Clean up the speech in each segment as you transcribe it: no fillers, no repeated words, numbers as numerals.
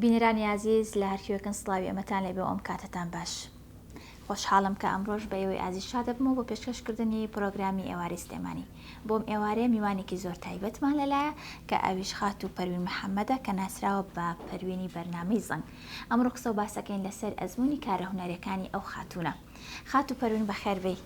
بینەرانی ئازیز لە هەرکوێکن سڵاوی ئێمەتان لێبێ و ئەم کاتەتان باش. خۆشحاڵم کە ئەمڕۆش بە ئێوەی ئازیز شاد دەبمەوە بۆ پێشکەش کردنی پرۆگرامی ئێوارەی سلێمانی. بۆم ئێوارەیە میوانێکی زۆر تایبەتمان لەلایە کە ئەویش خاتوو پەروین محەمەدە کە ناسراوە بە پەروینی بەرنامەی زەنگ. ئەمڕۆ قسە و باسەکەین لەسەر ئەزموونی کارە هونەریەکانی ئەو خاتوونە. خاتوو پەروین بەخێر بێی.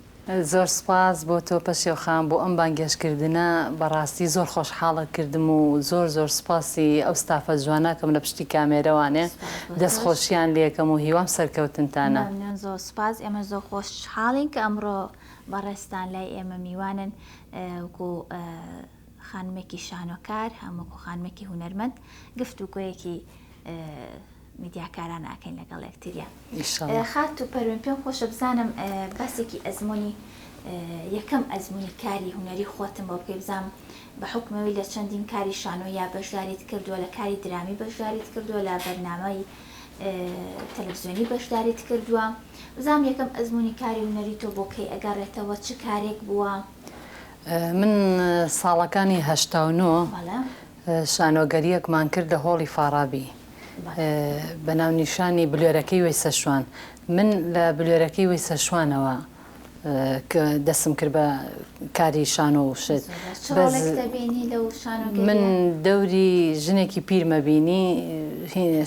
زۆر سوپاس بۆ تۆ پەشێو خان بۆ ئەم بانگهێشتکردنە بەڕاستی زۆر خۆشحاڵت کردم و زۆر زۆر سوپاسی ئەو ستافە جوانەکەم لە پشتی کامێرەوانێ سوپاس بۆ تۆش. دەست خۆشیان لێکەم و هیوام سەرکەوتنتانە. مەمنون زۆر سوپاس ئێمەش زۆر خۆشحاڵین کە ئەمڕۆ بەڕێزتان لای ئێمە میوانن وەکو خانمێکی شانۆکار هەم وەکو خانمێکی هونەرمەند گفتوگۆیەکی میدیاکاران ئەکەین لەگەڵ یەکتریا. ئیشەڵا. خاتوو پەروین پێم خۆشە بزانم باسێکی ئەزموونی یەکەم ئەزموونی کاری هونەری خۆتم بۆ بکەی بزانم بە حوکمەوەی لە چەندین کاری شانۆییا بەشداریت کردووە لە کاری درامی بەشداریت کردووە لە بەرنامەی تەلەفزیۆنی بەشداریت کردووە بزانم یەکەم ئەزموونی کاری هونەری تۆ بۆ کەی ئەگەڕێتەوە چ کارێک بووە؟ من ساڵەکانی 89 بەڵێ. شانۆگەرییەکمان کرد لە هۆڵی فاڕابی بە ناونیشانی بلێرەکەی وەیسە شوان. من لە بلێرەکەی وەیسە شوانەوە دەستم کرد بە کاری شانۆ و شت. چ ڕۆڵێکت بینی لەو شانۆگەرییە؟ من دەوری ژنێکی پیرمە بینی،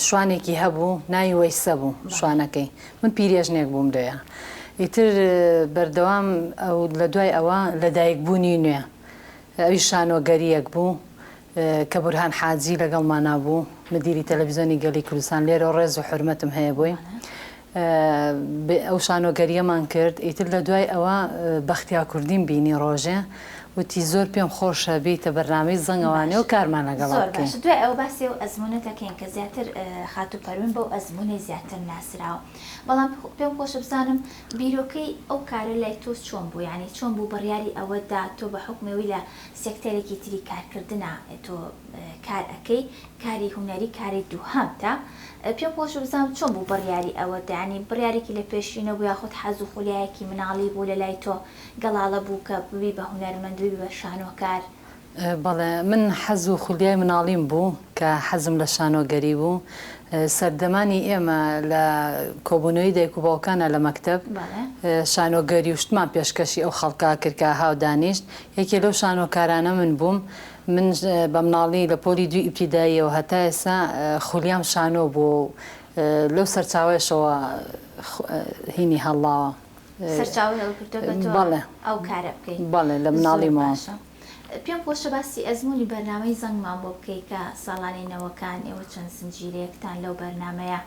شوانێکی هەبوو ناوی وەیسە بوو شوانەکەی. من پیرێژنێک بووم لەوێ. ئیتر بەردەوام لە دوای ئەوە لەدایکبوونی نوێ ئەویش شانۆگەرییەک بوو کە بورهان حاجی لەگەڵمانا بوو، مدیری تەلەفیزیۆنی گەلی کوردستان، لێرەوە ڕێز و حورمەتم هەیە بۆی. ئەو شانۆگەرییەمان کرد، ئیتر لە دوای ئەوە بەختیار کوردیم بینی ڕۆژێ، وتی زۆر پێم خۆشە بێیتە بەرنامەی زەنگەوانێ و کارمان لەگەڵا زۆر بکەی. باشە، دوای ئەوە باسی ئەو ئەزموونە دەکەین کە زیاتر خاتوو پەروین بەو ئەزموونەی زیاتر ناسراوە، بەڵام پێم خۆشە بزانم بیرۆکەی ئەو کارە لای تۆ چۆن بوو؟ یانی چۆن بوو بڕیاری ئەوەت دا تۆ بە حوکمی ئەوەی لە سێکتەرێکی تری کارکردنا تۆ کار ئەکەی کاری هونەری کاری دووهەمتە پێم خۆشە بزانم چۆن بوو بڕیاری ئەوەت دا یانی بڕیارێکی لە پێشینە بوو یاخود حەز و خولیایەکی مناڵی بوو لە لای تۆ گەڵاڵە بوو کە ببی بە هونەرمەند ببی بە شانۆکار؟ بەڵێ من حەز و خولیای مناڵیم بوو کە حەزم لە شانۆگەری بوو سەردەمانی ئێمە لە کۆبوونەوەی دایک و باوکانە لە مەکتەب شانۆگەری و شتمان پێشکەشی ئەو خەڵکە کرد کە هاودانیشت یەکێ لەو شانۆکارانە من بووم من بە مناڵی لە پۆلی دووی ئیبتیداییەوە هەتا ئێستا خولیام شانۆ بووە و لەو سەرچاوەیەشەوە هینی هەڵڵاوە. سەرچاوەی هەڵگرتووە کە تۆ ئەو کارە بکەی. بەڵێ لە زۆر مناڵیمەوە. باشە. پێم خۆشە باسی ئەزموونی بەرنامەی زەنگمان بۆ بکەی کە ساڵانی نەوەکان ئێوە چەند زنجیرەیەکتان لەو بەرنامەیە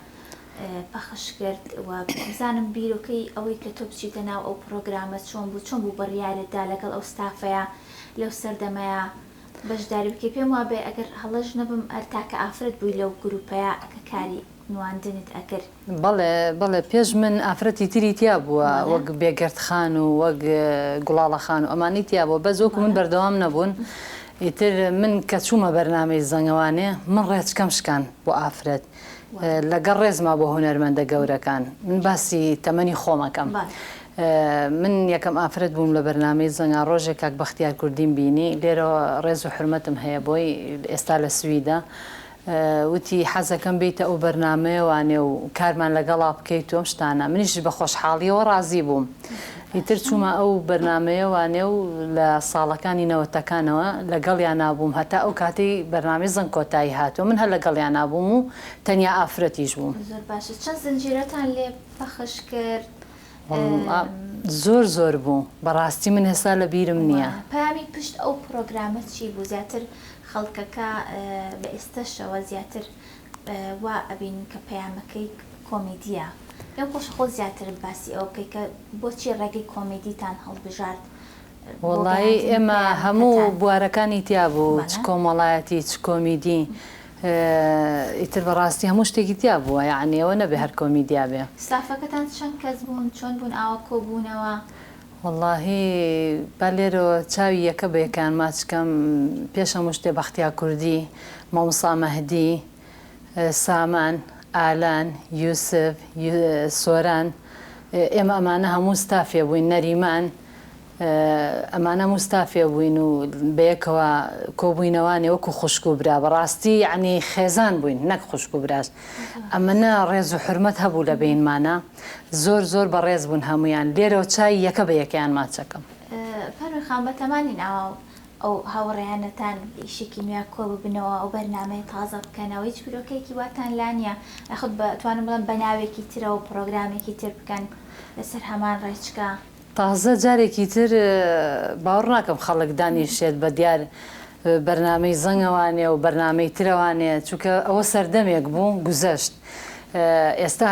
پەخش کرد و بزانم بیرۆکەی ئەوەی کە تۆ بچیتە ناو ئەو پڕۆگرامە چۆن بوو چۆن بوو بڕیارت دا لەگەڵ ئەو ستافەیا لەو سەردەمەیا بەشداری بکەی پێم وابێ ئەگەر هەڵەش نەبم هەر تاکە ئافرەت بووی لەو گروپەیا کە کاری نواندنت ئەکرد. بەڵێ بەڵێ پێش من ئافرەتی تری تیا بووە بەڵێ. وەک بێگەرد خان و وەک گوڵاڵە خان و ئەمانەی تیا بووە بەس وەکو من بەڵێ. بەردەوام نەبوون ئیتر من کە چوومە بەرنامەی زەنگەوانێ من ڕێچکەم شکان بۆ ئافرەت وایە. لەگەڵ ڕێزما بۆ هونەرمەندە گەورەکان من باسی تەمەنی خۆم ئەکەم بەڵێ. من یەکەم ئافرەت بووم لە بەرنامەی زەنگا ڕۆژێک کاک بەختیار کوردیم بینی لێرەوە ڕێز و حورمەتم هەیە بۆی ئێستا لە سویدە وتی حەزەکەم بێیتە ئەو بەرنامەیەوانێ و کارمان لەگەڵا بکەیت و ئەم شتانە منیش بە خۆشحاڵیەوە ڕازی بووم ئیتر چوومە ئەو بەرنامەیەوانێ و لە ساڵەکانی نەوەتەکانەوە لەگەڵیانا بووم هەتا ئەو کاتەی بەرنامەی زەنگ کۆتایی هاتووە من هەر لەگەڵیانا بووم و تەنیا ئافرەتیش بووم. زۆر باشە چەند زنجیرەتان لێ پەخش کرد؟ وەڵا زۆر زۆر بوو بەڕاستی من ئێستا لە بیرم نییە. وایە پەیامی پشت ئەو پڕۆگرامە چی بوو زیاتر خەڵکەکە بە ئێستەشەوە زیاتر وا ئەبینن کە پەیامەکەی کۆمیدیە پێم خۆشە خۆت زیاتر باسی ئەوە بکەی کە بۆچی ڕێگەی کۆمیدیتان هەڵبژارد بۆ وەڵایی گەیاندنی ئێمە هەموو پەیامەکەتان؟ بوارەکانی تیا بوو چ بەڵێ. کۆمەڵایەتی چ کۆمیدی ئیتر بەڕاستی هەموو شتێکی تیا بووە یەعنی ئەوە نەبێ هەر کۆمیدیا بێ. ستافەکەتان چەند کەس بوون چۆن بوون ئاوا کۆبوونەوە؟ وەڵاهی با لێرەوە چاوی یەکە بە یەکەیان ماچ کەم پێش هەموو شتێ بەختیار کوردی، مامۆستا مەهدی، سامان، ئالان، یوسف، سۆران ئێمە ئەمانە هەموو ستافێ بووین نەریمان. ئەمانە هەموو ستافێ بووین و بەیەکەوە کۆبووینەوانێ وەکو خوشک و برا بەڕاستی یەعنی خێزان بووین نەک خوشک و براش ئەمەنە ڕێز و حورمەت هەبوو لە بەینمانا زۆر زۆر بەڕێز بوون هەموویان لێرەوە چای یەکە بە یەکەیان ماچەکەم. پەروین خان بەتەمانین ئاوا ئەو هاوڕێیانەتان ئیشێکی نوێ کۆ ببنەوە ئەو بەرنامەیە تازە بکەنەوە هیچ بیرۆکەیەکی واتان لا نییە یاخود بەتوانم بڵێم بە ناوێکی ترەوە پڕۆگرامێکی تر بکەن لەسەر هەمان ڕێچکە؟ تازە جارێکی تر باوەڕ ناکەم خەڵک دانیشێت بە دیار بەرنامەی زەنگەوانێ و بەرنامەی ترەوانێ چونکە ئەوە سەردەمێک بوو گوزەشت ئێستا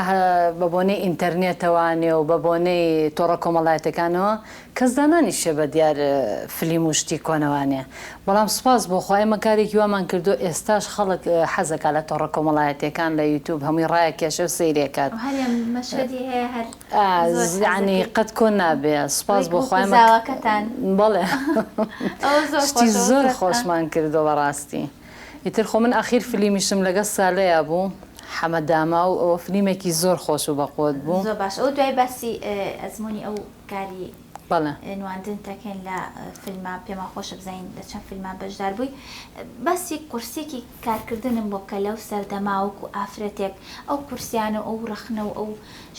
بە بۆنەی ئینتەرنێتەوانێ و بە بۆنەی تۆڕە کۆمەڵایەتەکانەوە کەس دانانیشێ بە دیار فلیم و شتی کۆنەوانێ بەڵام سوپاس بۆ خوا ئێمە کارێکی وامان کردووە ئێستاش خەڵک حەزەکا لە تۆڕە کۆمەڵایەتیەکان لە یوتوب هەمووی ڕایەکێشێ و سەیرێکات. هەرێ مەشهەدی هەیە هەر زۆر حەزەکەی. یەعنی قەت کۆن نابێ سوپاس وەک بۆ وەکو خوا ئێمە زاواکەتان. بەڵێ ئەوە زۆر شتی خۆشە زۆر زۆر خۆشمان کردووە بەڕاستی ئیتر خۆ من ئاخیر فلیمیشم لەگەڵ سالەیا بوو حەمە داماو ئەوە فلیمێکی زۆر خۆش و بەقوەت بوو. زۆر باش ئەوە دوای باسی ئەزموونی ئەو کاری بەڵێ. نواندن تەکەین لە فیلما پێمان خۆشە بزانین لە چەند فیلما بەشدار بووی باسی قورسیەکی کارکردنم بۆ بکە لەو سەردەما وەکو ئافرەتێک ئەو قورسیانە و ئەو ڕەخنە و ئەو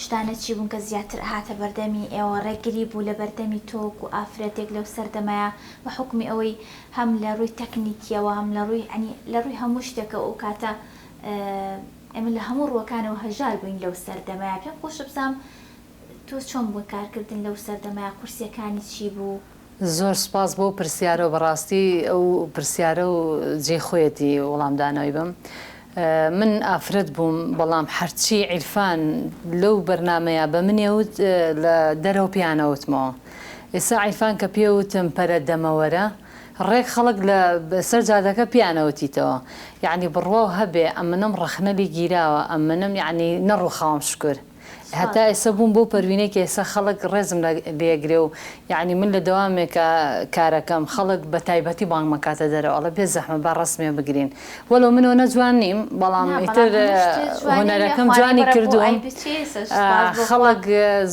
شتانە چی بوون کە زیاتر ئەهاتە بەردەمی ئێوە ڕێگری بوو لە بەردەمی تۆ وەکو ئافرەتێک لەو سەردەمەیا بە حوکمی ئەوەی هەم لە ڕووی تەکنیکیەوە هەم لە ڕووی یانی لە ڕووی هەموو شتێکەوە ئەو کاتە ئێمە لە هەموو ڕووەکانەوە هەژار بووین لەو سەردەمەیا پێم خۆشە بزانم تۆ چۆن بوو کارکردن لەو سەردەمەیا قورسیەکانی چی بوو؟ زۆر سوپاس بۆ پرسیارەو بەڕاستی ئەو پرسیارە و جێی خۆیەتی وەڵام دانەوەی بم من ئافرەت بووم بەڵام هەرچی عیرفان لەو بەرنامەیە بە منێ وت لە دەرەوە پێیانەوتمەوە ئێستا عیرفان کە پێ وتم پەرە دەمەوەرە ڕێک خەڵک لە سەر جادەکە پێیانەوتیتەوە یەعنی بڕواو هەبێ ئەمنم ڕەخنە لی گیراوە ئەمنم یەعنی نەڕوخاوم شکر هەتا ئێستا بووم بەو پەروینەی کە ئێستا خەڵک ڕێزم لێگرێ و یەعنی من لە دەوامێکا کارەکەم خەڵک بە تایبەتی بانگم ئەکاتە دەرەوە ئەڵێ بێ زەحمەت با ڕەسمێ بگرین وەلۆ من ئەونە جوان نیم بەڵام نا بەڵام ئیتر هەموو شتێ جوانی نیە هونەرەکەم خوانەی جوانی بڕە بۆ کردووم ئای بچێ ئێستا سوپاس بۆ خوا. خەڵک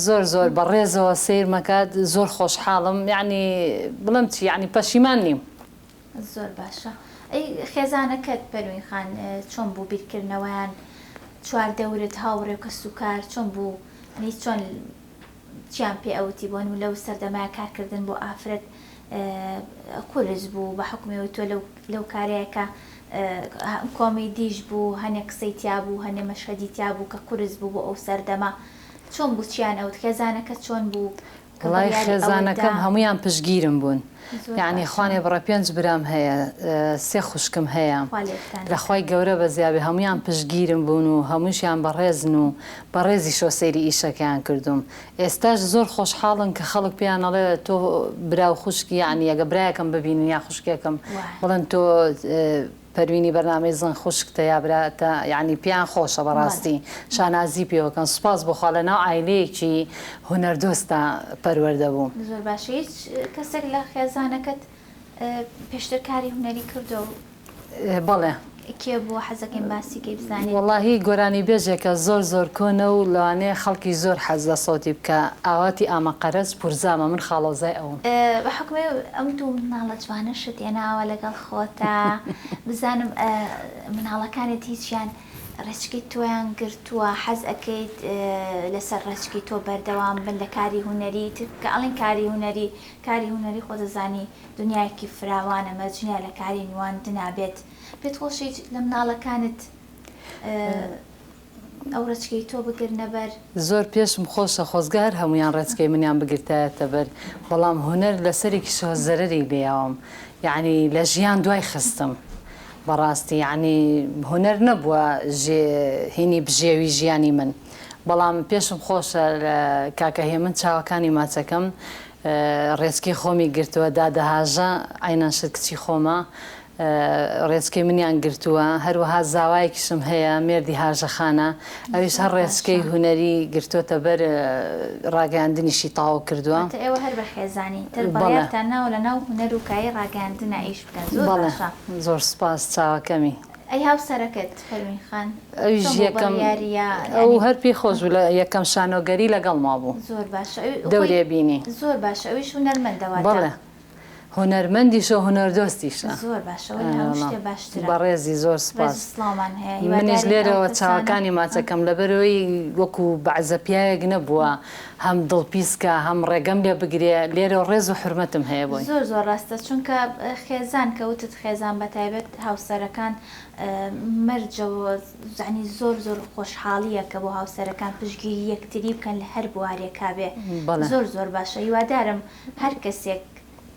زۆر زۆر بە ڕێزەوە سەیرمەکات زۆر خۆشحاڵم یەعنی بڵێم چی یەعنی پەشیمان نیم. زۆر باشە ئەی خێزانەکەت پەروین خان چۆن بوو بیرکردنەوەیان چواردەورت هاوڕێ و کەسوکار چۆن بوو یانی چۆن چیان پێ ئەوتی بۆ نمونە لەو سەردەمایە کارکردن بۆ ئافرەت قورس بوو بە حوکمی ئەوەی تۆ لەو لەو کارەیە کە کۆمیدیش بوو هەنێ قسەی تیا بوو هەنێ مەشهەدی تیا بوو کە قورس بوو بۆ ئەو سەردەمە چۆن بوو چیان ئەوت خێزانەکەت چۆن بوو کە وەڵای بڕیاری ئەوەت دا؟ خێزانەکەم هەموویان پشتگیرم بوون زۆر یەعنی باشە. خوانێ بڕە پێنج برام هەیە سێ خوشکم هەیە خوا لێتان لە خوای نەکات. گەورە بەزیابێ هەموویان پشتگیرم بوون و هەمووشیان بەڕێزن و بەڕێزیشەوە سەیری ئیشەکەیان کردووم ئێستاش زۆر خۆشحاڵن کە خەڵک پێیان ئەڵێ تۆ برا و خوشکی یەعنی ئەگە برایەکم ببینن یا خوشکێکم وایە. بڵێن تۆ پەروینی بەرنامەی زەنگ خوشکتە یا براتە یەعنی پێیان خۆشە بەڕاستی شانازی پێوەکەن سوپاس بۆ خوا لەناو عایلەیەکی هونەردۆستا پەروەردە بووم. زۆر باشە هیچ کەسێک لە خێزانەکەت پێشتر کاری هونەری کردووە؟ بەڵێ. کێ بووە حەزەکەین باسی کەی بزانین. وەڵاهی گۆرانیبێژێکە زۆر زۆر کۆنە و لەوانەیە خەڵکی زۆر حەز لە سەوتی بکا ئاواتی ئامەقەرەج پورزامە من خاڵۆزای ئەوم. بە حوکمی ئەم دوو مناڵە جوانەشت هێناوە لەگەڵ خۆتا بزانم مناڵەکانت هیچیان ڕێچکەی تۆیان گرتووە حەز ئەکەیت لەسەر ڕێچکەی تۆ بەردەوام بن لە کاری هونەری کە ئەڵێن کاری هونەری کاری هونەری خۆ دەزانی دنیایەکی فراوانە مەرج نییە لە کاری نواندنا بێت پێت خۆشە هیچ لە مناڵەکانت ئەو ڕێچکەی تۆ بگرنە بەر؟ زۆر پێشم خۆشە خۆزگە هەر هەموویان ڕێچکەی منیان بگرتایەتە بەر بەڵام هونەر لەسەرێکیشەوە زەرەری لێیاوم یەعنی لە ژیان دوای خستم بەڕاستی یەعنی هونەر نەبووە ژێ هینی بژێوی ژیانی من بەڵام پێشم خۆشە لە کاکە هێمن چاوەکانی ماچەکەم ڕێچکەی خۆمی گرتووە دادە هاژە عەینەن شت کچی خۆمە ڕێچکەی منیان گرتووە، هەروەها زاوایەکیشم هەیە مێردی هاژە خانە، ئەویش زۆر هەر باشە. ڕێچکەی هونەری گرتۆتە بەر ڕاگەیاندنیشی تەواو کردووە. واتە ئێوە هەر بە خێزانی تر بەڵێ. بڕیارتان ناوە لە ناو هونەر و کایەی ڕاگەیاندنا ئیش بکەن زۆر بەڵێ باشە. زۆر سوپاس چاوەکەمی. ئەی هاوسەرەکەت پەروین خان ئەویش چۆن بوو یەکەم بڕیاری یا ئەو یانی هەر پێی خۆش بوو لە یەکەم شانۆگەری لەگەڵما بوو زۆر باشە ئەوی خۆی دەورێ بینی. زۆر باشە ئەویش هونەرمەندە واتە. بەڵێ هونەرمەندیشە و هونەردۆستیشە. زۆر باشە وەلا هەموو ئەرێ وەڵا شتێ باشترە. بەڕێزی زۆر ڕێز و سوپاس. سڵاومان هەیە منیش هیوادارین ئەو لێرەوە کەسانە چاوەکانی ماچەکەم لەبەرئەوەی وەکو بەعزە پیاوێک نەبووە هەم دڵ پیس کا هەم ڕێگەم لێ بگرێ لێرەوە ڕێز و حورمەتم هەیە بۆی. زۆر زۆر ڕاستە چونکە خێزان کە وتت خێزان بەتایبەت هاوسەرەکان مەرجە و یانی زۆر زۆر خۆشحاڵیە کە بۆ هاوسەرەکان پشتگیری یەکتری بکەن لە هەر بوارێکا بێ بەڵێ. زۆر زۆر باشە هیوادارم هەر کەسێک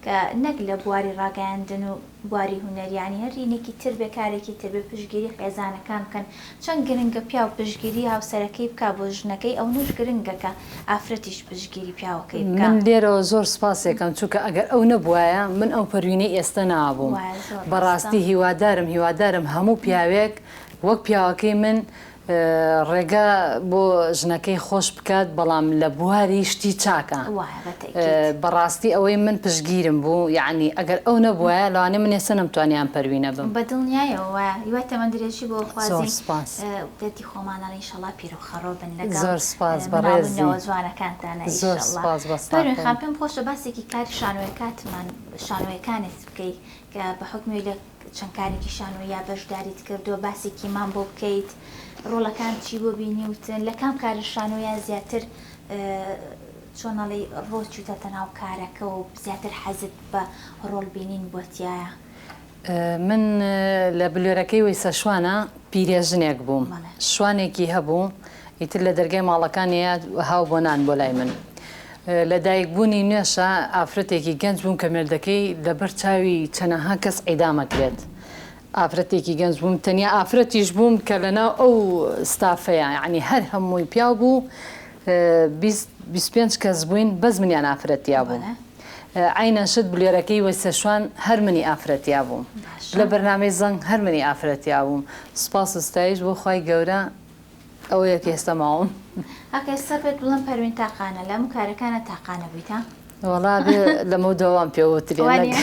کە نەک لە بواری ڕاگەیاندن و بواری هونەر یانی هەر ینێکی تر بێ کارێکی تر بێ پشتگیری خێزانەکان بکەن چەند گرنگە پیاو پشتگیری هاوسەرەکەی بکا بۆ ژنەکەی ئەونەش گرنگە کە ئافرەتیش پشتگیری پیاوەکەی بکا. من لێرەوە زۆر سوپاسێکەم چونکە ئەگەر ئەو نەبوایە من ئەو پەروینەی ئێستە نابووم وایە زۆر ڕاستە. بەڕاستی هیوادارم هیوادارم هەموو پیاوێک وەک پیاوەکەی من ڕێگە بۆ ژنەکەی خۆش بکات بەڵام لە بواری شتی چاکە وایە بە تەئکید. بەڕاستی ئەوەی من پشتگیرم بوو یەعنی ئەگەر ئەو نەبوایە لەوانەیە من ئێستا نەمتوانی ئەم پەروینە بم. بە دڵنیایەوە وایە هیوای تەمەن درێژی بۆ زۆر خوازین سوپاس. دەردی خۆمان ئەڵێ ئیشەڵا پیر و خەڕۆ بن لەگەڵ زۆر سوپاس مناڵ و بەڕێزی. نەوە جوانەکانتانا زۆر ئیشەڵا. سوپاس بە پەروین ساغ خان بن. پێم خۆشە باسێکی کاری شانۆیەکاتمان شانۆیەکانت بکەی کە بە حوکمی لە چەند کارێکی شانۆییا بەشداریت کردووە باسێکیمان بۆ بکەیت ڕۆڵەکان چی بۆ بینیوتن لە کام کارە شانۆیا زیاتر چۆن ئەڵێی ڕۆچووتەتە ناو کارەکە و زیاتر حەزت بە ڕۆڵ بینین بووە تیایا؟ من لە بلۆرەکەی وەیسە شوانە پیرێژنێک بووم شوانێکی هەبوو ئیتر لە دەرگای ماڵەکانیە هاو بۆ نان بۆ لای من لە دایک بوونی نوێشە ئافرەتێکی گەنج بووم کە مێردەکەی لەبەر چاوی چەنەها کەس عیدام ئەکرێت ئافرەتێکی گەنج بووم تەنیا ئافرەتیش بووم کە لەناو ئەو ستافەیە یعنی هەر هەمووی پیاو بوو 20 25 کەس بووین بەس منیان ئافرەت تیا بووم عەینەن شت بلێرەکەی وەیسەشوان هەر منی ئافرەت تیا بووم لە بەرنامەی زەنگ هەر منی ئافرەت تیا بووم سوپاس و ستایش بۆ خوای گەورە ئەوەیە کە ئێستا ماوم. ئاکە ئێستا پێت بڵێم پەروین تاقانە لە هەموو کارەکانە تاقانە بوویت ها؟ وەڵا بێ لەمەو دوا وام پێ وترێ نەک.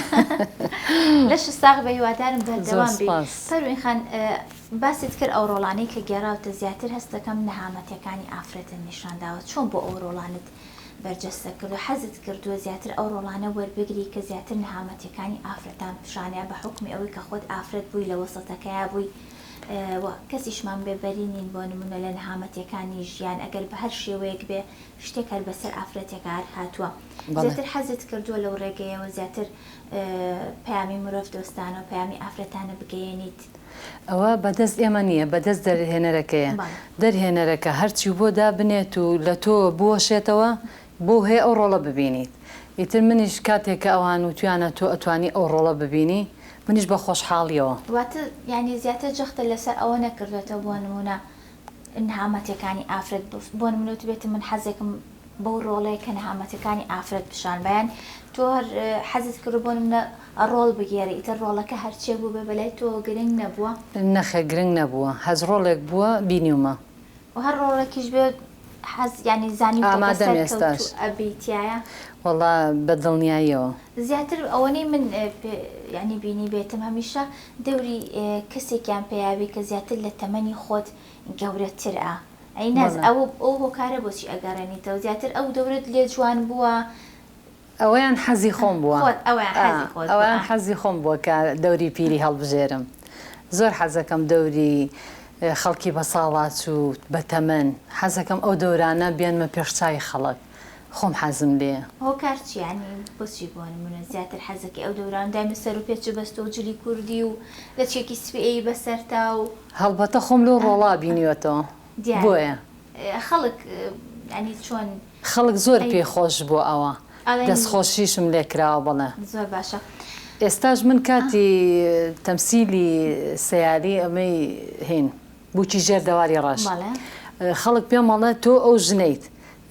لەشت ساغ بێ هیوادارم زۆر بەردەوام بی. سوپاس. پەروین خان باست کرد ئەو ڕۆڵانەی کە گێڕاوتە زیاتر هەست دەکەم نەهامەتیەکانی ئافرەتت نیشان داوە چۆن بۆ ئەو ڕۆڵانت بەرجەستە کردوە حەزت کردوە زیاتر ئەو ڕۆڵانە وەربگری کە زیاتر نەهامەتیەکانی ئافرەتان پیشانیا بە حوکمی ئەوەی کە خۆت ئافرەت بووی لە وەسەتەکەیا بووی و کەسیشمان بێ بەری نین بۆ نمونە لە نەهامەتیەکانی ژیان ئەگەر بە هەر شێوەیەک بێ شتێک هەر بەسەر ئافرەتێکا هەر هاتووە بەڵێ. زیاتر حەزت کردووە لەو ڕێگەیەوە زیاتر پەیامی مرۆڤ دۆستانە و پەیامی ئافرەتانە بگەیەنیت؟ ئەوە بە دەست ئێمە نییە بە دەست دەرهێنەرەکەیە بەڵێ. دەرهێنەرەکە هەرچی بۆ دابنێت و لە تۆ بوەشێتەوە بۆو هەیە ئەو ڕۆڵە ببینیت ئیتر منیش کاتێک کە ئەوان وتویانە تۆ ئەتوانی ئەو ڕۆڵە ببینی منیش بە خۆشحاڵیەوە. واتە یانی زیاتر جەختت لەسەر ئەوە نەکردۆتەوە بۆ نموونە نەهامەتیەکانی ئافرەت بۆ نموونە وتبێتم من حەزێکم بەو ڕۆڵەیە کە نەهامەتیەکانی ئافرەت پیشان با یان تۆ هەر حەزت کردوە بۆ نموونە ڕۆڵ بگێڕی ئیتر ڕۆڵەکە هەرچیەک بووبێ بەلای تۆوە گرنگ نەبووە؟ نەخێر گرنگ نەبووە هەز ڕۆڵێک بووە بینیومە. وە هەر ڕۆڵێکیش بێ حەز یانی زانیوتە کە ئامادەم ئێستاش. سەرکەوتوو ئەبی تیایا؟ وەڵا بە دڵنیاییەوە. زیاتر ئەوەنەی من یانی بینیبێتم هەمیشە دەوری کەسێکیان پێیابی کە زیاتر لە تەمەنی خۆت گەورەترە ئەی ناز بەڵێ. ئەوە ئەو هۆکارە بۆچی ئەگەڕێنیتەوە زیاتر ئەو دەورەت لێ جوان بووە؟ ئەوەیان حەزی خۆم بووە. خۆت ئەوەیان حەزی خۆت بووە. ئەوەیان حەزی خۆم بووە کە دەوری پیری هەڵبژێرم. زۆر حەزەکەم دەوری خەڵکی بەساڵاچوو، بەتەمەن. حەزەکەم ئەو دەورانە بێنمە پێش چاوی خەڵک. خۆم حەزم لێیە. هۆکار چیە؟ یانی بۆچی بۆ نموونە زیاتر حەزەکەی ئەو دەورانە دایمە سەر و پێچ بەستووە و جلی کوردی و لەچکێکی سپی ئەیی بەسەرتا و. هەڵبەتە خۆم لەو ڕۆڵا بینیوەتەوە دیارە. بۆیە. خەڵک یانی چۆن. خەڵک زۆر پێی خۆش بووە ئەوە دەست خۆشیشم لێ کراوە بەڵێ. زۆر باشە. ئێستاش من کاتی تەمسیلی سەیالی ئەمەی هین بوکی ژێر دەواری ڕەش خەڵک پێم ئەڵێ تۆ ئەو ژنەیت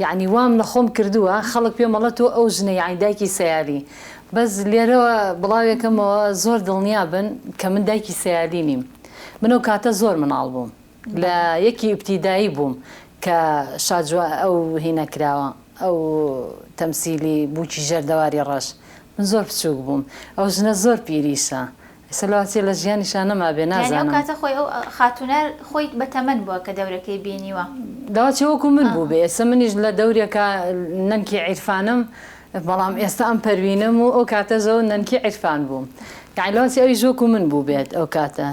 یەعنی وام لە خۆم کردووە خەڵک پێم ئەڵێ تۆ ئەو ژنەی یەعنی دایکی سەیالی بەس لێرەوە بڵاوێکەمەوە زۆر دڵنیا بن کە من دایکی سەیالی نیم من ئەو کاتە زۆر مناڵ بووم لە یەکی ئیبتیدایی بووم کە شاجوا ئەو هینە کراوە ئەو تەمسیلی بووکی ژێر دەواری ڕەش من زۆر بچووک بووم ئەو ژنە زۆر پیریشە. ئێستا لەوەچێ لە ژیانیشا نەمابێ یانی ئەو نازانم. کاتە خۆی ئەو خاتوونە خۆی بە تەمەن بووە کە دەورەکەی بینیوە. لەوەچێ وەکوو من بووبێ ئێستا منیش لە دەورێکا نەنکی عیرفانم بەڵام ئێستا ئەم پەروینەم و ئەو کاتەش ئەو نەنکی عیرفان بووم یانی لەوەچێ ئەویش وەکوو من بووبێت ئەو کاتە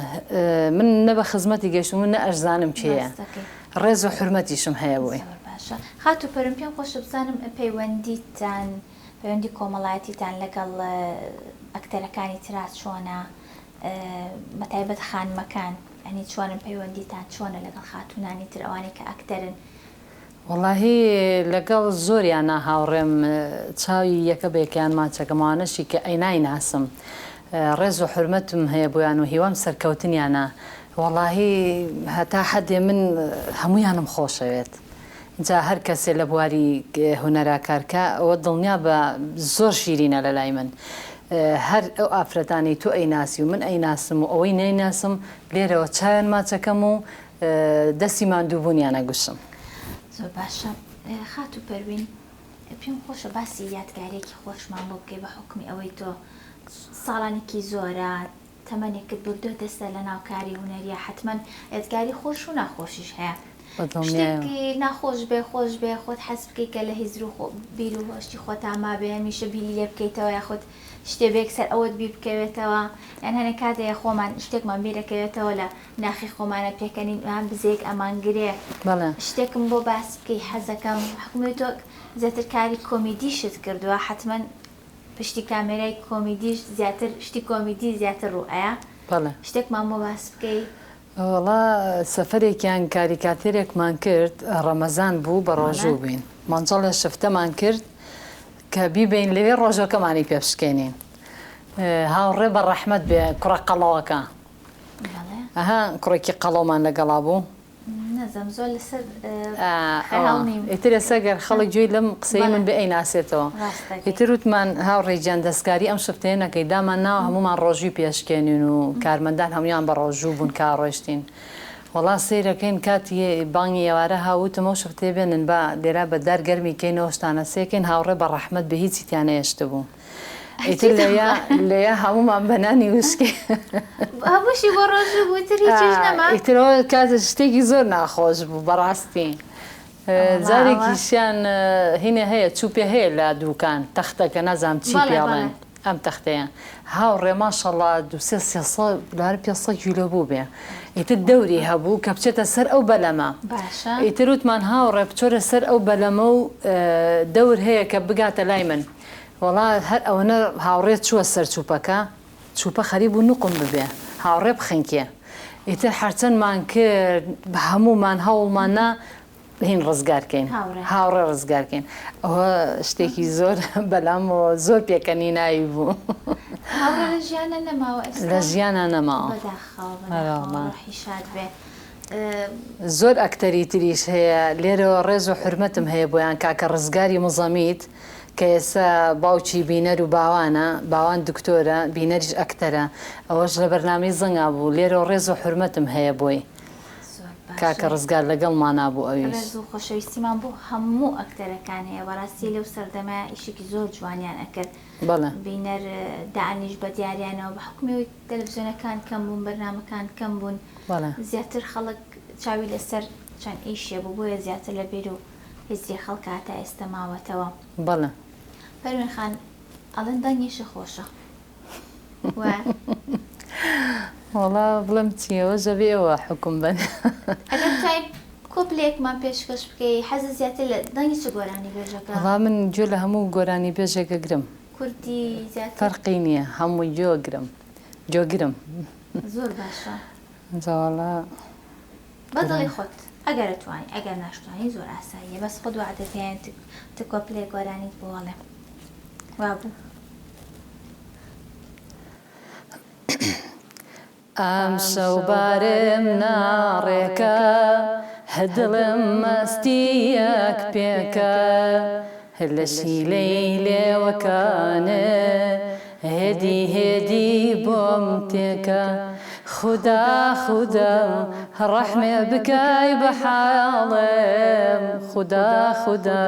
من نە بە خزمەتی گەیشتووم و نە ئەشزانم کێیە ڕاست دەکەی. ڕێز و حورمەتیشم هەیە بۆی. زۆر باشە خاتوو پەروین پێم خۆشە بزانم پەیوەندیتان پەیوەندی کۆمەڵایەتیتان لەگەڵ ئەکتەرەکانی ترا چۆنە بەتایبەت خانمەکان یانی چۆنن پەیوەندیتان چۆنە لەگەڵ خاتوونانی تر ئەوانەی کە ئەکتەرن؟ وەڵاهی لەگەڵ زۆریانا هاوڕێم چاوی یەکە بە یەکەیان ماچەکەم ئەوانەشی کە ئەی نایناسم ڕێز و حورمەتم هەیە بۆیان و هیوام سەرکەوتنیانە وەڵاهی هەتا حەدێ من هەموویانم خۆشەوێت جا هەر کەسێ لە بواری هونەرا کار کا ئەوە دڵنیا بە زۆر شیرینە لە لای من هەر ئەو ئافرەتانەی تۆ ئەیناسی و من ئەیناسم و ئەوەی نایناسم لێرەوە چاویان ماچەکەم و دەستی ماندووبوونیان ئەگوشم. زۆر باشە خاتوو پەروین پێم خۆشە باسی یادگاریەکی خۆشمان بۆ بکەی بە حوکمی ئەوەی تۆ ساڵانێکی زۆرە تەمەنێکت بردۆتە سەر لە ناو کاری هونەریە حەتمەن یادگاری خۆش و ناخۆشیش هەیە شتێک ناخۆش بێ خۆش بێ خۆت حەز بکەی کە لە هزر و بیر و هۆشتی خۆتا مابێ هەمیشە بیری لێ بکەیتەوە یاخود شتێ بێک سەر ئەوەت بیر بکەوێتەوە یان هەنێ کات هەیە خۆمان شتێکمان بیرەکەوێتەوە لە ناخی خۆمانە پێکەنین یان بزێک ئەمانگرێ شتێکم بۆ باس بکەی حەزەکەم حکومی تۆ زیاتر کاری کۆمیدیشت کردووە حەتمەن پشتی کامێرای کۆمیدیش زیاتر شتی کۆمیدی زیاتر ڕوو ئەیا بەڵێ. شتێکمان بۆ باس بکەی. وەڵا سەفەرێکیان کاریکاتێرێکمان کرد ڕەمەزان بوو بە ڕۆژوو بووین مەنجەڵێ شفتەمان کرد کە بیبەین لەوێ ڕۆژەکەمانی پێ بشکێنین هاوڕێ بە ڕەحمەت بێ کوڕە قەڵەوەکە ئەها کوڕێکی قەڵەومان لەگەڵا بوو نازانم زۆر لەسەر خەیاڵ نیم. ئیتر ئێستا گەر خەڵک گوێی لەم قسەی من بێ ئەیناسێتەوە. ئیتر وتمان هاوڕێ گیان دەستکاری ئەم شفتەیە نەکەی دامان ناوە هەموومان ڕۆژووی پێ ئەشکێنین و کارمەندان هەموویان بە ڕۆژوو بوون کە ڕۆیشتین. وەڵا سەیرەکەین کاتی بانگی ئێوارە ها وتم ئەو شفتەیە بێنن با لێرا بە دار گەرمی کەینەوە شتانە سێکەین هاوڕێ بە ڕەحمەت بێ هیچی تیا نەهێشتبوو. ئیتر لەویا لەویا هەموومان بە نانی وشکی هەمووشی بۆ ڕۆژوو بوو ئیتر هیچیش نەما. ئیتر ئەوە کات شتێکی زۆر ناخۆش بوو بەڕاستی. جارێکیشیان هینێ هەیە چوپێ هەیە لە دوکان تەختەکە نازانم چی پێڵێن ئەم تەختەیە هاوڕێ ماشەڵا دو سێ سێ لار پێ کیلۆ بوو بێ ئیتر دەوری هەبوو کە بچێتە سەر ئەو بەلەمە ئیتر وتمان هاوڕێ بچۆرە سەر ئەو بەلەمە و دەور هەیە کە بگاتە لای من وەڵا هەر ئەوەنە هاوڕێ چووە سەر چوپەکە چوپە خەریک بوو نوقم ببێ هاوڕێ بخنکێ ئیتر هەرچەندمان کرد هەموومان هەوڵمان نا هین ڕزگار کەین هاوڕێ ڕزگار کەین ئەوە شتێکی زۆر بەلامەوە زۆر پێکەنیناوی بوو. هاوڕێ لە ژیانە نەماوە ئێستا؟ لە ژیانە نەماوە. بەداخەوە بەداخەوە ڕۆحی شاد بێ. زۆر ئەکتەری تریش هەیە لێرەوە ڕێز و حورمەتم هەیە بۆیان کاکە ڕزگاری مزەمیت کە ئێستا باوکی بینەر و باوانە، باوان دکتۆرە، بینەریش ئەکتەرە، ئەوەش لە بەرنامەی زەنگا بوو، لێرەوە ڕێز و حورمەتم هەیە بۆی. زۆر باشە. کاکە ڕزگار لەگەڵمانا بوو ئەویش. ڕێز و خۆشەویستیمان بۆ هەموو ئەکتەرەکان هەیە بەڕاستی لەو سەردەمە ئیشێکی زۆر جوانیان ئەکرد بەڵێ. بینەر دائەنیشت بە دیاریانەوە بە حوکمی ئەوەی تەلەفزیۆنەکان کەم بوون بەرنامەکان کەم بوون بەڵێ. زیاتر خەڵک چاوی لەسەر چەند ئیشێ بوو بۆیە زیاتر لە بیر و هزری خەڵکا تا ئێستا ماوەتەوە. بەڵێ. پەروین خان ئەڵێن دەنگیشی خۆشە وایە؟ وەڵا بڵێم چی ئەوەش ئەبێ ئێوە حوکم بەن. ئەگەر بتوانی کۆپلەیەکمان پێشکەش بکەی حەزت زیاتر لە دەنگی چ گۆرانیبێژەکە؟ وەڵا من گوێ لە هەموو گۆرانیبێژێک ئەگرم. کوردی زیاتر؟ فەرقی نییە هەمووی گوێ ئەگرم گوێگرم. زۆر باشە. جا وەڵا. بە دڵی خۆت ئەگەر ئەتوانی ئەگەر ناشتوانی زۆر ئاساییە بەس خۆت وەعدە پێیان تک کۆپلەیەک گۆرانیت بۆ ئەڵێم وابوو. ئەمشەو بارم ناڕێکە دڵم مەستییەک پێکە لە شیلەی لێوەکانت هێدی هێدی بۆم تێکە خودا خودا ڕەحمێ بکەی بە حاڵم خودا خودا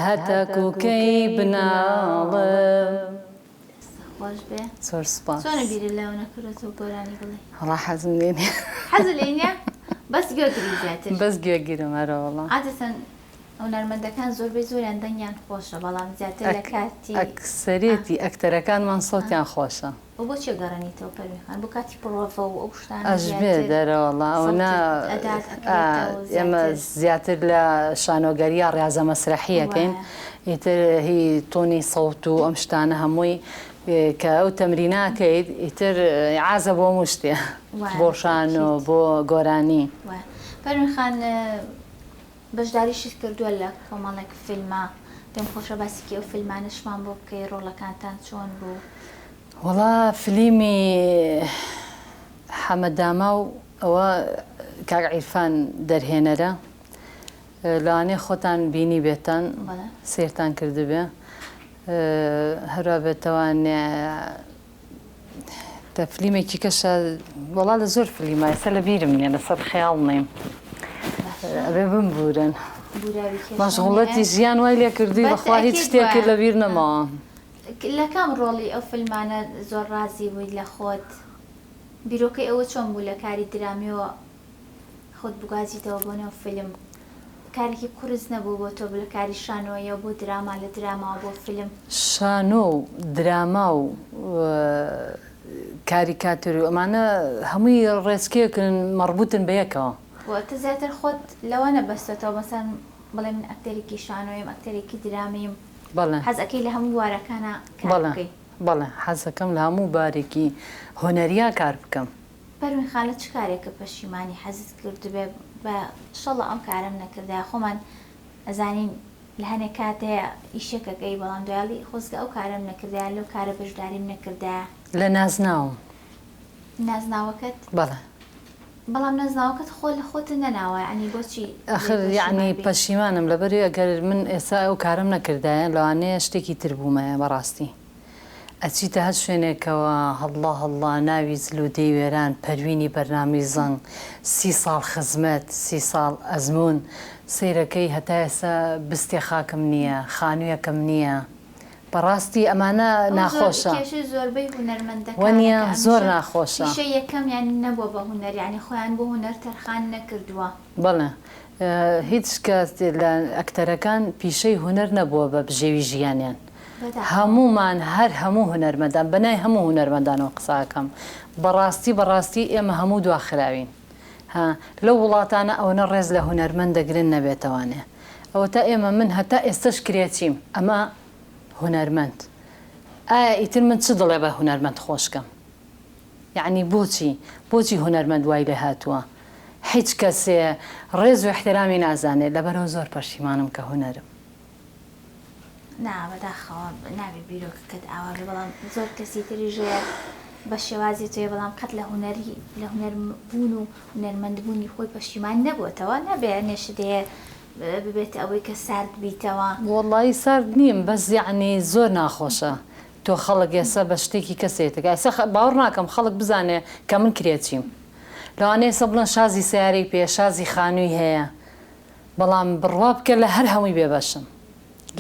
هەتاکو کەی بناڵم. دەست خۆش. خۆش بێ. زۆر سوپاس. چۆنە بیرت لەوە نەکردۆتەوە گۆرانی بڵێی؟ وەڵا حەزم لێ نیە. حەزت لێ نیە؟ بەس گوێگری زیاتر. بەس گوێگرم ئەرەوەڵا. عادەتەن هونەرمەندەکان زۆربەی زۆریان دەنگیان خۆشە بەڵام زیاتر لە کاتی. ئەکسەرێتی ئەکتەرەکانمان سەوتیان خۆشە. و بۆچی ئەگەڕێنیتەوە پەروین خان بۆ کاتی پڕۆڤە و ئەو شتانە ئەشبێ زیاتر دەرەوەڵا ئەوەنە سەوتت ئەدات ئەکرێتەوە ئێمە زیاتر. زیاتر لە شانۆگەرییا ڕیازە مەسرەحییەکەین وایە. ئیتر هی تۆنی سەوت و ئەم شتانە هەمووی کە ئەو تەمرینە ئەکەیت ئیتر عازە بۆ هەموو شتێ وایە بۆ شانۆ بەتەئکید. بۆ گۆرانی. وایە پەروین خان بەشداریشت کردووە لە کۆمەڵێک فیلما پێم خۆشە باسێکی ئەو فیلمانەشمان بۆ بکەی ڕۆڵەکانتان چۆن بوو؟ وەڵا فلیمی حەمە داماو ئەوە کاک عیرفان دەرهێنەرە لەوانەیە خۆتان بینیبێتان سەیرتان کردبێ هەروا بێتەوانێ لە فلیمێکی کەشە وەڵا لە زۆر فلیمە ئێستا لە بیرم نییە لەسەر خەیاڵ نیم ئەبێ بمبورن مەشغوڵەتی ژیان وای لێ کردووی بەخوا هیچ شتێکت لە بیر نەماوە. لە کام ڕۆڵی ئەو فیلمانە زۆر ڕازی بوویت لە خۆت؟ بیرۆکەی ئەوە چۆن بوو لە کاری درامیەوە خۆت بگوازیتەوە بۆ نێو فیلم؟ کارێکی قورس نەبوو بۆ تۆ لە کاری شانۆیەوە بۆ دراما لە دراماوە بۆ فیلم؟ شانۆ و دراما و کاریکاتێر و ئەمانە هەمووی ڕێچکەیەکن مەڕبووتن بە یەکەوە. واتە زیاتر خۆت لەوە نەبەستۆتەوە مەسەلەن بڵێ من ئەکتەرێکی شانۆیم ئەکتەرێکی درامیم. بەڵێ. حەز ئەکەی لە هەموو بوارەکانا کار بەڵێ بکەی؟ بەڵێ حەزەکەم لە هەموو بارێکی هونەریا کار بکەم. پەروین خان لە چ کارێکە پەشیمانی حەزت کردبێ بە شەڵا ئەم کارەم نەکردایە خۆمان ئەزانین لە هەنێ کات هەیە ئیشێک ئەکەی بەڵام دوای ئەڵێی خۆزگە ئەو کارەم نەکردایە لەو کارە بەشداریم نەکردایە. لە نازناوم. نازناوەکەت؟ بەڵێ. بەڵام نازناوەکەت خۆ لە خۆتت نەناوە یەعنی بۆچی لێی ئاخر پەشیمان یەعنی بی؟ پەشیمانم لەبەرئەوەی ئەگەر من ئێستا ئەو کارەم نەکردایە لەوانەیە شتێکی تر بوومایە بەڕاستی ئەچیتە هەر شوێنێکەوە هەڵڵا هەڵڵا ناوی زل و دێی وێران پەروینی بەرنامەی زەنگ سی ساڵ خزمەت سی ساڵ ئەزموون سەیرەکەی هەتا ئێستا بستێ خاکم نییە خانوویەکم نییە بەڕاستی ئەمانە ئەوە زۆر ناخۆشە. کێشەی زۆربەی هونەرمەندەکانە وەنیە کە زۆر ئەمیشە ناخۆشە. پیشەی یەکەمیان نەبووە بە هونەر یانی خۆیان بۆ هونەر تەرخان نەکردووە. بەڵێ هیچ کەس لە ئەکتەرەکان پیشەی هونەر نەبووە بە بژێوی ژیانیان بەداخەوە. هەموومان هەر هەموو هونەرمەندان بە ناوی هەموو هونەرمەندانەوە قسە ئەکەم بەڕاستی بەڕاستی ئێمە هەموو دواخراوین ها لەو وڵاتانە ئەوەنە ڕێز لە هونەرمەند دەگرن نەبێتەوانێ ئەوەتا ئێمە من هەتا ئێستەش کرێچیم ئەمە هونەرمەند ئایا ئیتر من چ دڵێ بە هونەرمەند خۆش کەم یەعنی بۆچی بۆچی هونەرمەند وای لێ هاتووە حیچ کەسێ ڕێز و ئیحترامی نازانێ لەبەرئەوە زۆر پەشیمانم کە هونەرم. نا بەداخەوە نابێ بیرۆکەکەت ئاوا بێ بەڵام زۆر کەسی تریش هەیە بە شێوازی تۆیە بەڵام قەت لە هونەری لە هونەر بوون و هونەرمەند بوونی خۆی پەشیمان نەبووەتەوە نابێ نێشت هەیە ببێتە ئەوەی کە سارد بیتەوە. وەڵایی سارد نیم بەس یەعنی زۆر ناخۆشە تۆ خەڵک ئێسە بە شتێکی کەسێ تکا ئێسە باوەڕ ناکەم خەڵک بزانێ کە من کرێچیم لەوانەیە ئێسە بڵێن شازی سەیارەی پێیە شازی خانووی هەیە بەڵام بڕوا بکە لە هەر هەمووی بێ بەشم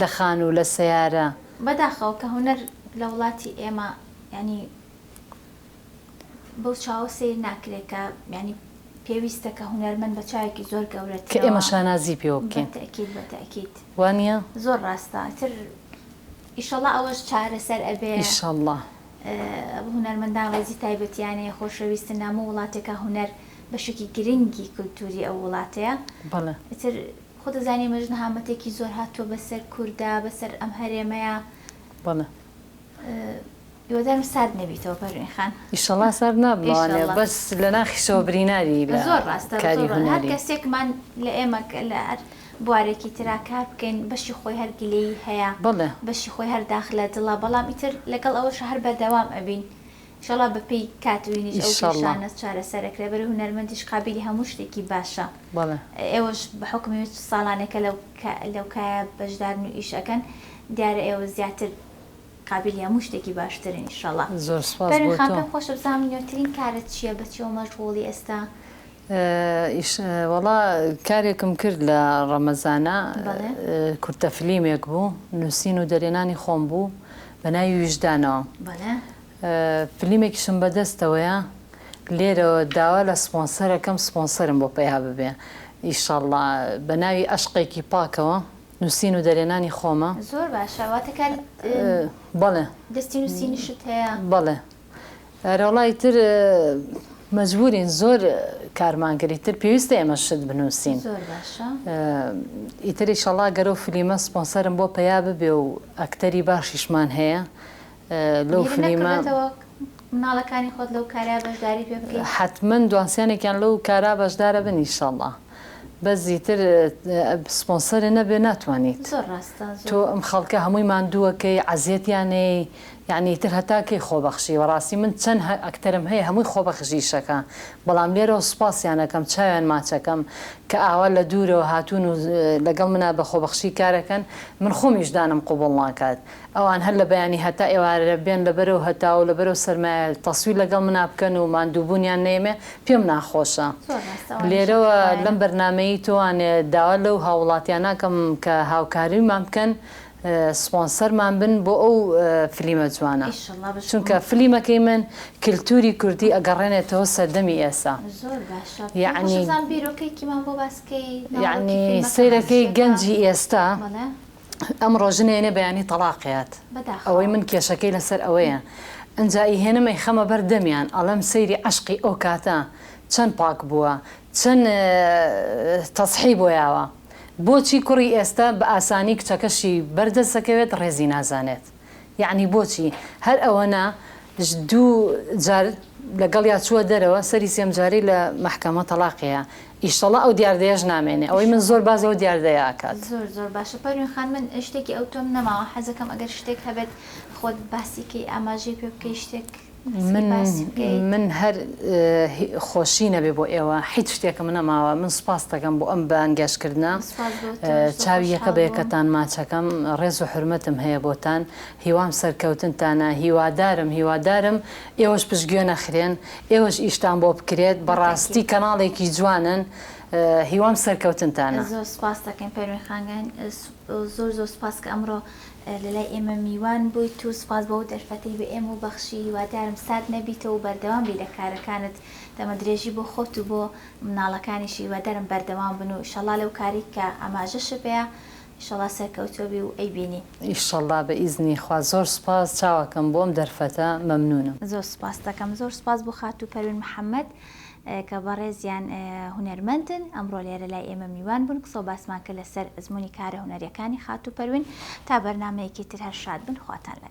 لە خانوو لە سەیارە. بەداخەوە کە هونەر لە وڵاتی ئێمە یانی بەو چاوە سەیر ناکرێ کە یانی پێویستە کە هونەرمەند بە چاوێکی زۆر کە ئێمە گەورەترەوە شانازی پێوە بە بکەین تەئکید بە تەئکید وا نییە؟ زۆر ڕاستە ئیتر ئیشەڵا ئەوەش چارەسەر ئەبێ. ئیشەڵا. هونەرمەندان ڕێزی تایبەتیان هەیە خۆشەویستن لە هەموو وڵاتێکا هونەر بەشێکی گرنگی کولتوری ئەو وڵاتەیە بەڵێ. ئیتر خۆت دەزانی ئێمەش نەهامەتێکی زۆر هاتووە بەسەر کوردا بەسەر ئەم هەرێمەیا. بەڵێ. هیوادارم سارد نەبیتەوە پەروین خان. ئیشەڵا سارد نابمەوانێ ئیشەڵا. بەس لە ناخیشەوە بریناری لە زۆر ڕاستە کاری زۆر هەر هونەری. کەسێکمان لە ئێمە لە هەر بوارێکی ترا کار بکەین بەشی خۆی هەر گلەیی هەیە بەڵێ. بەشی خۆی هەر داخ لە دڵە بەڵام ئیتر لەگەڵ ئەوەشا هەر بەردەوام ئەبین ئیشەڵا بە پێی کات وینیش ئەو ئیشەڵا. کێشانە چارەسەر ئەکرێ بەرێ هونەرمەندیش قابیلی هەموو شتێکی باشە بەڵێ. ئێوەش بە حوکمی ساڵانێکە لەو لەو کایە بەشدارن و ئیش ئەکەن دیارە ئێوە زیاتر قابیلی هەموو شتێکی باشترن ئیشەڵا. زۆر سوپاس پەروین بۆ خان تۆ. پێم خۆشە بزانم نوێترین کارت چیە بە چیەوە مەشغوڵی ئێستا؟ ئیش وەڵا کارێکم کرد لە ڕەمەزانا بەڵێ. کورتە فلیمێک بوو نووسین و دەرێنانی خۆم بوو. بە ناوی ویژدانەوە. بەڵێ. فلیمێکیشم بە دەستەوەیە لێرەوە داوا لە سپۆنسەرەکەم سپۆنسەرم بۆ پەیا ببێ ئیشەڵا بە ناوی ئەشقێکی پاکەوە نووسین و دەرێنانی خۆمە. زۆر باشە واتە کاری بەڵێ. دەستی نووسینیشت هەیە؟ بەڵێ ئەرەوەڵا ئیتر مەجبورین زۆر کارمان کرد ئیتر پێویستە ئێمە شت بنووسین. زۆر باشە. ئیتر ئیشەڵا گەر ئەو فلیمە سپۆنسەرم بۆ پەیا ببێ و ئەکتەری باشیشمان هەیە لەو بیرت فلیمە. نەکردۆتەوە مناڵەکانی خۆت لەو کارە بەشداری پێ بکەی؟ حەتمەن دوانسیانێکیان لەو کارە بەشدارەبن ئیشەڵا بەس ئیتر سپۆنسەرت نەبێ ناتوانیت. زۆر ڕاستە زۆر. تۆ ئەم خەڵکە هەمووی ماندووەکەی عەزیەتیان ئەیەی یەعنی ئیتر هەتا کەی خۆبەخشی بەڕاستی من چەند ئەکتەرم هەیە هەمووی خۆبەخش ئیشەکا بەڵام لێرەوە سوپاسیان ئەکەم چاویان ماچەکەم کە ئاوا لە دوورەوە هاتوون و لەگەڵ منا بە خۆبەخشی کارەکەن من خۆم ویژدانم قبوڵ ناکات ئەوان هەر لە بەیانی هەتا ئێوارە بێن لەبەرەو هەتاو و لەبەرەو سەرمایە تەسویر لەگەڵ منا بکەن و ماندووبوونیان نەیەمێ پێم ناخۆشە زۆر ڕاستە ئەوانیش لێرەوە خۆیانە. لەم بەرنامەیی تۆوانێ داوا لەو هاووڵاتیانە ئەکەم کە هاوکاریمان بکەن سپۆنسەرمان بن بۆ ئەو فلیمە جوانە ئیشەڵا بە چونکە فلیمەکەی من کلتوری کوردی ئەگەڕێنێتەوە سەردەمی ئێسا زۆر باشە پێم خۆشە یەعنی بزانم بیرۆکەی کیمان بۆ باس کەی ناوەڕۆکی یەعنی فیلمەکە سەیرەکەی باس چیەکە گەنجی ئێستا بەڵێ. ئەمڕۆ ژن ئەیەنێ بەیانی تەڵاق ئەیات ئەوەی بەداخەوە. من کێشەکەی لەسەر ئەوەیە ئنجا ئیهێنم ئەیخەمە بەر دەمیان ئەڵێم سەیری عەشقی ئەو کاتە چەند پاک بووە چەند تەزحی بۆ یاوە بۆچی کوڕی ئێستا بە ئاسانی کچەکەشی بەر دەست دەکەوێت ڕێزی نازانێت یەعنی بۆچی هەر ئەوەنە دوو جار لەگەڵیا چووە دەرەوە سەری سێم جارەی لە مەحکەمە تەڵاقیە ئیشەڵا ئەو دیاردەیەش نامێنێ ئەوەی من ئیشەڵا. زۆر باس لەو دیاردەیە ئەکات. زۆر زۆر باشە پەروین خان من شتێکی ئەوتۆم نەماوە حەزەکەم ئەگەر شتێک هەبێت خۆت باسی کەی ئاماژەی پێ بکەی شتێک حەزەکەی من باسی بکەی. من هەر خۆشی نەبێ بۆ ئێوە حیچ شتێکم نەماوە من سوپاستەکەم بۆ ئەم بانگێشت کردنە سوپاس بۆ تۆش زۆر چاوی یەکە خۆشحاڵ بە بووم. یەکەتان ماچەکەم ڕێز و حورمەتم هەیە بۆتان هیوام سەرکەوتنتانە هیوادارم هیوادارم ئێوەش پشتگوێ نەخرێن ئێوەش ئیشتان بۆ بکرێت بەڕاستی بەتەئکید. کەناڵێکی جوانن هیوام سەرکەوتنتانە. زۆر سوپاست دەکەین پەروین خان گیان زۆر زۆر سوپاس کە ئەمڕۆ لەلای ئێمە میوان بوویت و سوپاس بۆ ئەو دەرفەتەی بە ئێمەو بەخشی هیوادارم سارد نەبیتەوە و بەردەوام بی لە کارەکانت تەمەن درێژی بۆ خۆت و بۆ مناڵەکانیش هیوادارم بەردەوام بن و ئیشەڵا لەو کارەی کە ئاماژەشت پێیا ئیشەڵا سەرکەوتوو بی و ئەیبینی. ئیشەڵا بە ئیزنی خوا زۆر سوپاس چاوەکەم بۆ ئەم دەرفەتە مەمنونم. زۆر سوپاست دەکەم. زۆر سوپاس بۆ خاتوو پەروین محەمەد کە بەڕێزیان هونەرمەندن ئەمڕۆ لێرە لای ئێمە میوان بوون قسەو باسمان کرد لەسەر ئەزموونی کارە هونەریەکانی خاتوو پەروین تا بەرنامەیەکی تر هەر شاد بن خواتان لەگەڵ.